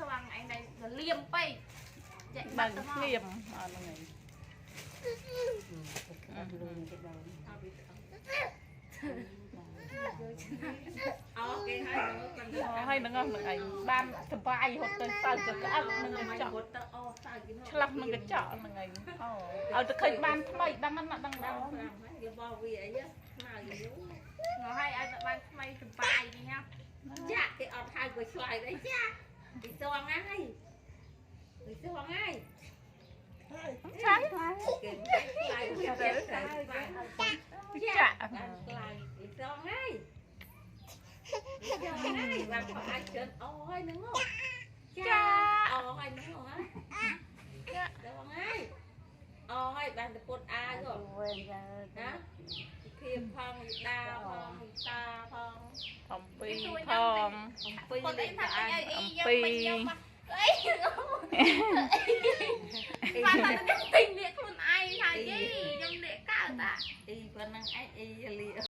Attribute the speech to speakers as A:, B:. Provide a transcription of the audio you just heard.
A: ស្វាងឯងដៃលៀមពេកចាក់បា
B: បា
A: ត់ទៅមក
B: ងលៀមអត់ហ្នឹងឯង
C: អូគេហើយ
B: ហើយហ្នឹងហ្នឹងឯងបានសបាយហត់ទៅសើចទៅក្អឹកនឹងកញ្ចក់
C: ហត់ទៅអូសើចគេ
B: ឆ្លាស់នឹងកញ្ចក់ហ្នឹងឯងអូឲ្យទៅឃើញបានថ្មីដឹងណាដឹងដឹង
C: គេបោះវាអីខ្មៅយូរ
A: ងហើយឲ្យបានថ្មីសបាយនេះណា
C: ចាក់គេអត់ហៅក៏ឆ្លើយដែរចាក់ពីសងហើយពីសងហើយ
B: ឆា
C: គេឆ្លើយគេចាក់
B: ចាក់
C: បានឆ្លើយពីសងហើយពីសងហើយបានខោអាចច្រើនអូហើយហ្នឹងចាអូហើយហ្នឹងហ៎ចាដល់ហើយអូហើយបានទៅពុតអាវណាធៀបផងដាផងតាផង
B: អំពីផង
C: អំពី
A: គាត់អីថាអីអី
B: អំ
A: យក
B: ពី
A: មិនយកមកអីបានតែខ្ញុំទិញលៀកខ្លួនឯងថាយីខ្ញុំលៀកកើតតា
C: អីប៉ុណ្ណឹងឯងអីលី